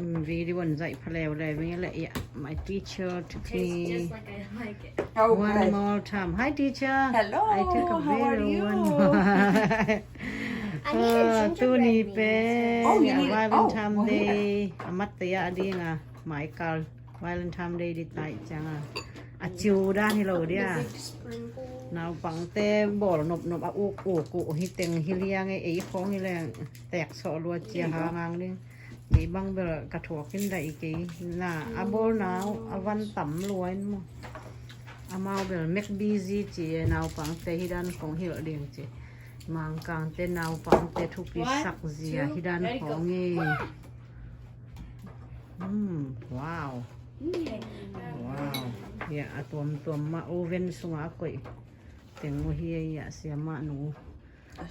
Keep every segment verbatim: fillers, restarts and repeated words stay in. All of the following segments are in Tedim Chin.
Video on zaih pha leuleu, yeah, my teacher took me. Tastes just like I like it. Oh, one good. More time. Hi, teacher. Hello, I took a how are video you? One more. I need a Ah, gingerbread tuni man. Pen, oh, you yeah, need it. Valentine, oh, well, Day. Here. A mat te ya ding a, Michael. Valentine Day di tai ciang a. A ciu dan hi lo dia. Naupangte bawl nopnop a uk uk uh hi teng hi liang e, ei khong hi leng tek sawh lua cia hangang ding. Kei bang bel ka thuak in daih kei na a bawl nau a van tam lua in maw. Amau bel mek busy ci e, naupangte hi dan khong hilh ding ci. Mangkangte naupangte thupi sak zia hi dan khong e. Hmm, wow. Wow. Ya, a tuamtuam mah oven sungah a koih teng uh hi a, ya, siamah nu.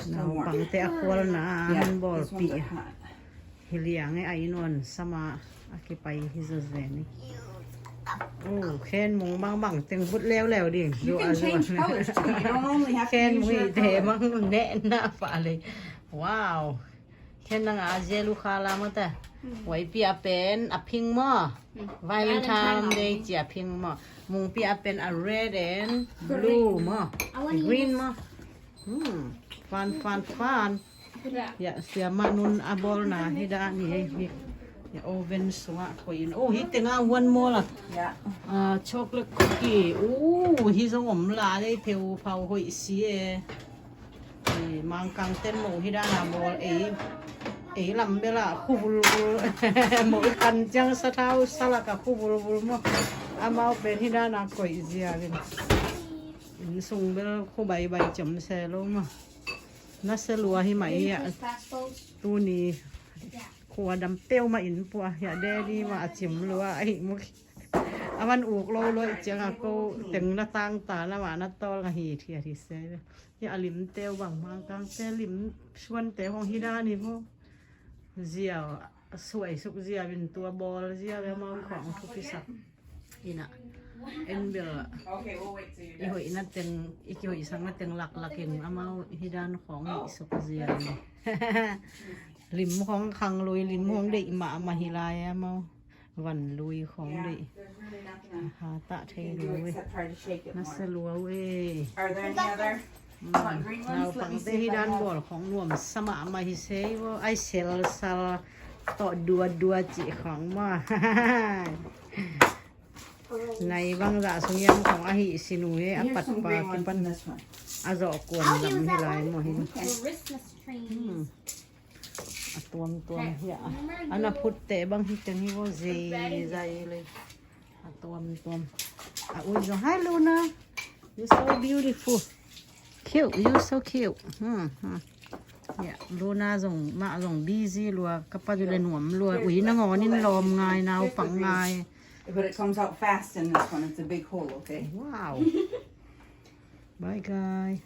Naupangte a khualna a han bawlpih hi liang e, a inn on sama a kipai hi zawzen e. Oh, khen mung bangbang teng vut leuleu ding. You can change colors too. You don't only have to use your color. Khen mung i te mang nehna pah lei. Wow. Khen nang a zel uh kha la maw ta. Huai pi a pen a pink maw. Valentine Day ci a pink maw. Mung pi a pen a red and blue maw. Green maw. Hmm. Fun, fun, fun. Ya, siamah nun a bawlna hi dan hi. Ya, oven sungah koih in. Oh, hi tengah one more la. Ya. Ah, chocolate cookie. Oh, hi zong om la dei, pheu phau hoih si e. Eh, Mangkangten moh hi dan a bawl ei. Ei lam bel a khu vulvul. Moh i kan ciang sathau salak a khu vulvul maw. Amau pen hi dan a koih zia vin. Inn sung bel khu baibai ciam se lo maw. Na se lua hi mah i a. Tuni khua dam peuhmah in pua hi a, Daddy mah a cim lua a hi muk. A man uk lo lua i ciang a ko teng na tang ta na mah na tawl nga hi thiat hi se. Hi a lim teu bang, Mangkangte lim suante hong hi dan hi vo. Ziau a suai suk ziau in tua bawl ziau a mau khong thupi sak. Ina en bel i hoihna teng, i kihoihsakna teng laklak in amau hi dan khong i suk ziau in. Lim khong khang lui, lim khong deih mahmah hi lai amau. Van lui khong deih. Ha tah thei lui. Na se lua uh e. Naupangte hi dan bawl khong nuam sa mahmah hi sei vo. Ai selsal tawh duadua cih khong maw. Nai bangzah sung hiam khong ahi sin uh e, a pat pa kipan a zawh kuan lam hi lai maw hi. Christmas trees. A tuamtuam hi a. A na phutte bang hi teng hi vo, zei zai le. A tuamtuam. A ui zong, hi Luna. You so beautiful. Cute, you so cute. Hmm, hmm. Ya, Luna zong, mah zong busy lua, ka pa zule nuam lua. Ui nangawn in lawm ngai, naupang ngai. But it comes out fast in this one. It's a big hole, okay? Wow. Bye, guys.